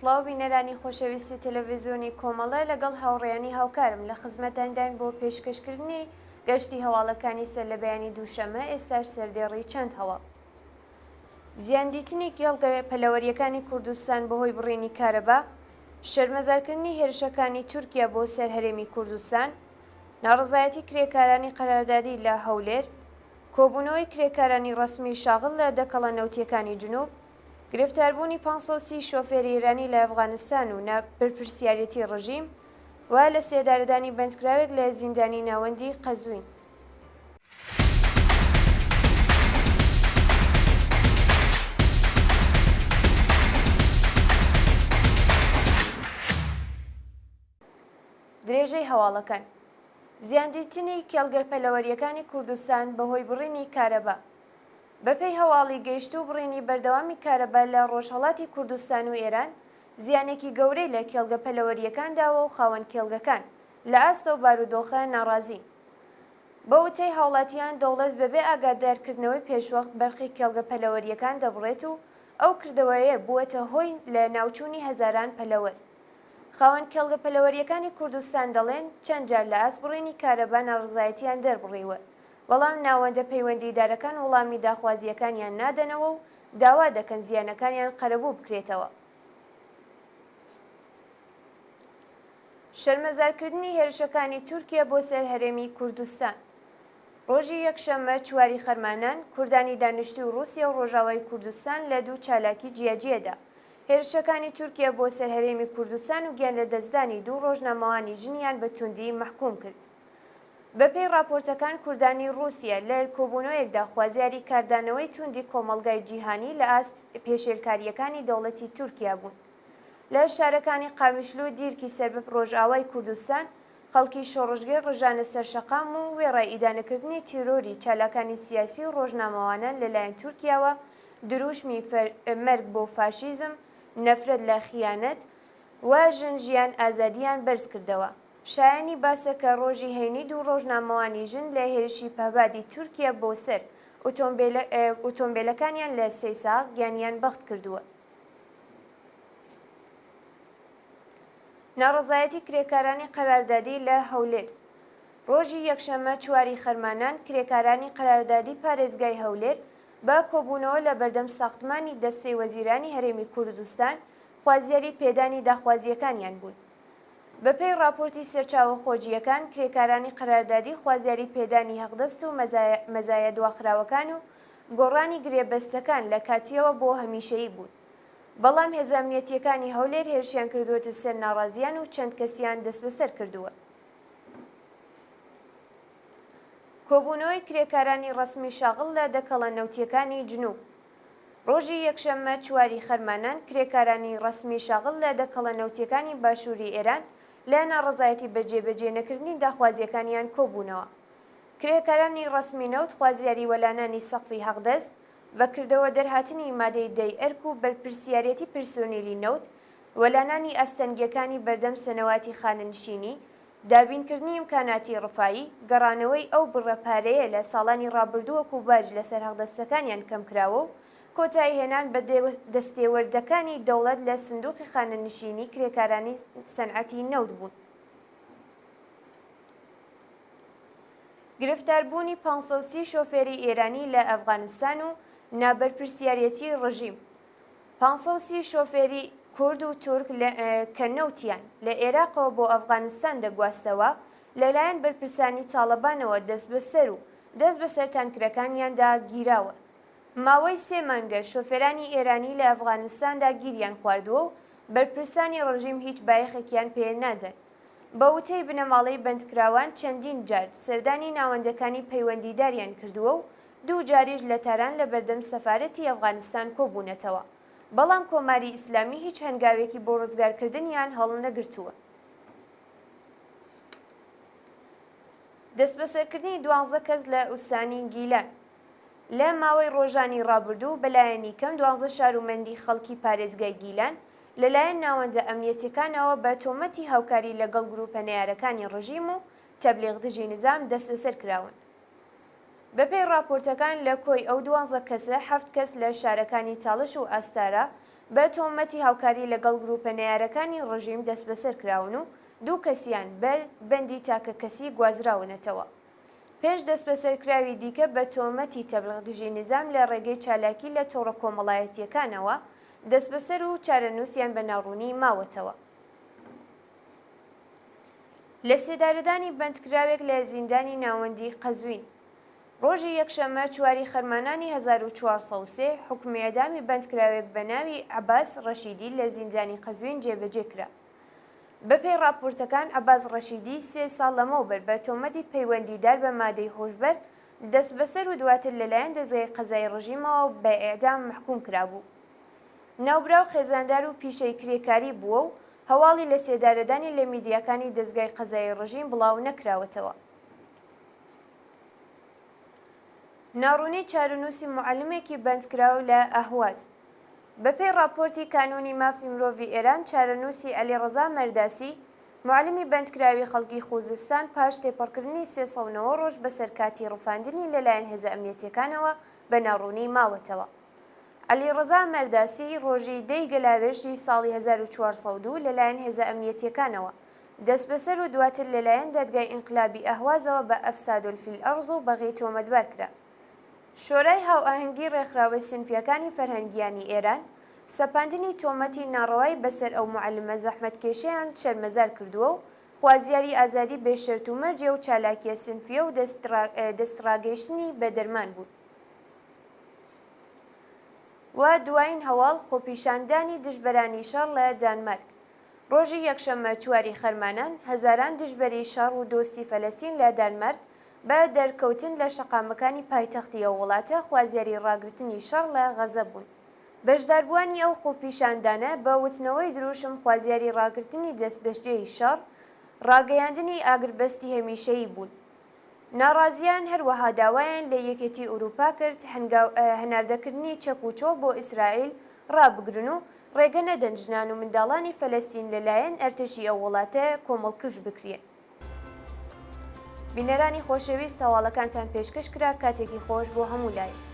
سڵاو بینەرانی خۆشەویستی تەلەڤیزیۆنی کۆمەڵە لەگەڵ هاوڕێیانی هاوکارم لە خزمەتانداین بۆ پێشکەشکردنی گەشتی هەواڵەکانی سەر لە بەیانی دووشەممە ئێستاش سەردێڕی چەند هەواڵ. زیاندیتنی کێڵگە پەلەوەرییەکانی کوردستان بەهۆی بڕینی کارەبا، شەرمەزارکردنی هێرشەکانی تورکیا بۆ سەر هەرێمی کوردستان، ناڕەزایەتی کرێکارانی قەراردادی لە هەولێر، کۆبوونەوەی کرێکارانی ڕەسمی شاغڵ لە دەکەڵە نەوتییەکانی جنوب، گرفتاربوونی 530 شۆفێری ئێرانی لە ئەفغانستان و نابەرپرسیارێتی ڕژیم و لەسێدارەدانی بەندکراوێک لە زیندانی ناوەندی قەزوین. درێژەی هەواڵەکان. زیاندیتنی کێڵگە پەلەوەرییەکانی کوردستان بەهۆی بڕینی کارەبا. بەپێی هەواڵی گەیشتوو بڕینی بەردەوامی کارەبا لە ڕۆژهەڵاتی کوردستان و ئێران زیانێکی گەورەی لە کێڵگە پەلەوەرییەکان داوە و خاوەن کێڵگەکان لە ئاست ئەو بارودۆخە ناڕازین. بە وتەی هاوڵاتیان دەوڵەت بەبێ ئاگادارکردنەوەی پێشوەخت بەرقی کێڵگە پەلەوەرییەکان دەبڕێت و ئەو کردەوەیە بووەتە هۆی لە ناوچوونی هەزاران پەلەوەر. خاوەن کێڵگە پەلەوەرییەکانی کوردستان دەڵێن، چەند جار لە ئاست بڕینی کارەبا ناڕەزایەتییان دەربڕیوە، بەڵام ناوەندە پەیوەندیدارەکان وڵامی داخوازییەکانیان نادەنەوە و داوا دەکەن زیانەکانیان قەرەبوو بکرێتەوە. شەرمەزارکردنی هێرشەکانی تورکیە بۆ سەر هەرێمی کوردستان. ڕۆژی یەکشەممە چواری خەرمانان، کوردانی دانیشتووی ڕووسیە و ڕۆژاوای کوردستان لە دوو چالاکی جیاجیادا هێرشەکانی تورکیە بۆ سەر هەرێمی کوردستان و گیانلەدەستدانی دوو ڕۆژنامەوانی ژنیان بە توندی مەحکووم کرد. بەپێی ڕاپۆرتەکان کوردانی ڕووسیە لە کۆبوونەوەیەکدا خوازیاری کاردانەوەی توندی کۆمەڵگای جیهانی لە ئاست پێشێلکارییەکانی دەوڵەتی تورکیا بوون. لە شارەکانی قامیشلو و دیرکی سەر بە ڕۆژئاوای کوردستان، خەڵکی شۆڕشگێڕ ڕژانە سەر شەقام و وێڕای ئیدانەکردنی تیرۆری چالاکانی سیاسی و ڕۆژنامەوانان لەلایەن تورکیاوە، درووشمی مەرگ بۆ فاشیزم، نەفرەت لە خیانەت و ژن ژیان ئازادییان بەرز کردەوە. شایانی باسە کە ڕۆژی هەینی دوو ڕۆژنامەوانی ژن لە هێرشی پەهبادی تورکیە بۆ سەر ئۆتۆمبێلەکانیان لە سەیساغ گیانیان بەخت کردووە. ناڕەزایەتی کرێکارانی قەراردادی لە هەولێر ڕۆژی یەکشەممە چواری خەرمانان کرێکارانی قەراردادی پارێزگای هەولێر بە کۆبوونەوە لە بەردەم ساختمانی دەستەی وەزیرانی هەرێمی کوردستان خوازیاری پێدانی داخوازییەکانیان بوون. بەپێی ڕاپۆرتی سەرچاوە خۆجییەکان، کرێکارانی قەراردادی خوازیاری پێدانی هەقدەست و مەزایا دواخراوەکان و گۆڕانی گرێبەستەکان لە کاتییەوە بۆ هەمیشەیی بوون. بەڵام هێزە ئەمنیەتییەکانی هەولێر هێرشیان کردووەتە سەر ناڕازییان و چەند کەسیان دەستبەسەر کردووە. کۆبوونەوەی کرێکارانی ڕەسمی شاغڵ لە دەکەڵە نەوتییەکانی جنوب ڕۆژی یەکشەممە چواری خەرمانان، کرێکارانی ڕەسمی شاغڵ لە دەکەڵە نەوتییەکانی باشووری ئێران لە ناڕەزایەتی بە جێبەجێ نەکردنی داخوازییەکانیان کۆبوونەوە. کرێکارانی ڕەسمی نەوت خوازیاری وەلانانی سەقفی حەقدەست، بە کردەوە دەرهاتنی مادەی دەی ئەرک و بەرپرسیارێتی پرسۆنیلی نەوت، وەلانانی ئاستەنگییەکانی بەردەم سەنەواتی خانەنشینی، دابینکردنی ئیمکاناتی ڕفایی، گەڕانەوەی ئەو بڕە پارەیە لە ساڵانی ڕابردوو وەکو باج لەسەر هەقدەستەکانیان کەمکراوە و کۆتاییهێنان بە دەستێوەردەکانی دەوڵەت لە سندوقی خانەنشینی کرێکارانی سەنعەتی نەوت بوون. گرفتاربوونی 530 شۆفێری ئێرانی لە ئەفغانستان و نابەرپرسیارێتی ڕژیم. 530 شۆفێری کورد و تورک کە نەوتیان لە ئێراقەوە بۆ ئەفغانستان دەگواستەوە، لەلایەن بەرپرسانی تاڵەبانەوە دەستبەسەر و دەست بەسەر تانکرەکانیاندا گیراوە. ماوەی سێ مانگە شۆفێرانی ئێرانی لە ئەفغانستاندا گیریان خواردووە و بەرپرسانی ڕژیم هیچ بایەخێکیان پێ نادەن. بە وتەی بنەماڵەی بەندکراوان چەندین جار سەردانی ناوەندەکانی پەیوەندیداریان کردووە و دوو جاریش لە تاران لە بەردەم سەفارەتی ئەفغانستان کۆبوونەتەوە، بەڵام کۆماری ئیسلامی هیچ هەنگاوێکی بۆ ڕزگارکردنیان هەڵنەگرتووە. دەستبەسەرکردنی دوانزە کەس لە ئوستانی گیلان. لە ماوەی ڕۆژانی ڕابردوو بەلایەنی کەم دوانزە شارومەندی خەڵکی پارێزگای گیلان لەلایەن ناوەندە ئەمنیەتیەکانەوە بە تۆمەتی هاوکاری لەگەڵ گرووپە نەیارەکانی ڕژیم و تەبلیغ دژی نزام دەستبەسەر کراون. بەپێی ڕاپۆرتەکان لە کۆی ئەو دوانزە کەسە حەفت کەس لە شارەکانی تاڵش و ئاستارا بە تۆمەتی هاوکاری لەگەڵ گرووپە نەیارەکانی ڕژیم دەستبەسەر کراون و دوو کەسیان بە بەندی تاکەکەسی گوازراونەتەوە. پێنج دەستبەسەرکراوی دیکە بە تۆمەتی تەبلیغ دژی نیزام لە ڕێگەی چالاکی لە تۆڕە کۆمەڵایەتییەکانەوە دەستبەسەر و چارەنووسیان بە ناڕوونی ماوەتەوە. لەسێدارەدانی بەندکراوێک لە زیندانی ناوەندیی قەزوین. ڕۆژی یەکشەممە چواری خەرمانانی 1403 حوکمی ئێعدامی بەندکراوێک بە ناوی عەباس ڕەشیدی لە زیندانی قەزوین جێبەجێ کرا. بەپێی ڕاپۆرتەکان عەباس ڕەشیدی سێ ساڵ لەمەوبەر بە تۆمەتی پەیوەندیدار بە مادەی هۆشبەر دەستبەسەر و دواتر لەلایەن دەزگای قەزایی ڕژیمەوە بە ئێعدام مەحکووم کرابوو. ناوبراو خێزاندار و پیشەی کرێکاری بووە و هەواڵی لەسێدارەدانی لە میدیاکانی دەزگای قەزایی ڕژیم بڵاو نەکراوەتەوە. ناڕوونی چارەنووسی موعەلمێکی بەندکراو لە ئەهواز. بەپێی ڕاپۆرتی کانوونی مافی مرۆڤی ئێران، چارەنووسی عەلیڕەزا مەرداسی، موعەلمی بەندکراوی خەڵکی خووزستان پاش تێپەڕکردنی 390 ڕۆژ بەسەر کاتی ڕفاندنی لەلایەن هێزە ئەمنیەتییەکانەوە بە ناڕوونی ماوەتەوە. عەلیڕەزا مەرداسی ڕۆژی دە ی گەلاوێژی ساڵی 1402 لەلایەن هێزە ئەمنیەتییەکانەوە دەستبەسەر و دواتر لەلایەن دادگای ئینقلابی ئەهوازەوە بە افساد فی الارض و بەغی تۆمەتبار کرا. شۆرای هاوئاهەنگی ڕێکخراوە سینفییەکانی فەرهەنگییانی ئێران، سەپاندنی تۆمەتی ناڕەوای بەسەر ئەو موعەلمە زەحمەتکێشەیان شەرمەزار کردووە و خوازیاری ئازادی بێ شەرت و مەرجی ئەو چالاکییە سینفییە و دەستڕاگەیشتنی بە دەرمان بوون. و دوایین هەواڵ، خۆپیشاندانی دژبەرانی شەڕ لە دانمارک. ڕۆژی یەکشەممە چواری خەرمانان، هەزاران دژبەری شەڕ و دۆستی فەلەستین لە دانمارک بە دەرکەوتن لە شەقامەکانی پایتەختی ئەو وڵاتە خوازیاری ڕاگرتنی شەڕ لە غەزە بوون. بەشداربووانی ئەو خۆپیشاندانە بە وتنەوەی دروشم خوازیاری ڕاگرتنی دەستبەجێی شەڕ، ڕاگەیاندنی ئاگربەستی هەمیشەیی بوون. ناڕازییان هەروەها داوایان لە یەکێتی ئورووپا کرد هەنگاو هەناردەکردنی چەک و چۆڵ بۆ ئیسرائیل ڕابگرن و ڕێگە نەدەن ژنان و منداڵانی فەلەستین لە لایەن ئەرتەشی ئەو وڵاتە کۆمەڵکوژ بکرێن. بینەرانی خۆشەویست هەواڵەکانتان پێشکەش کرا کاتێکی خۆش بۆ هەموو لایەک.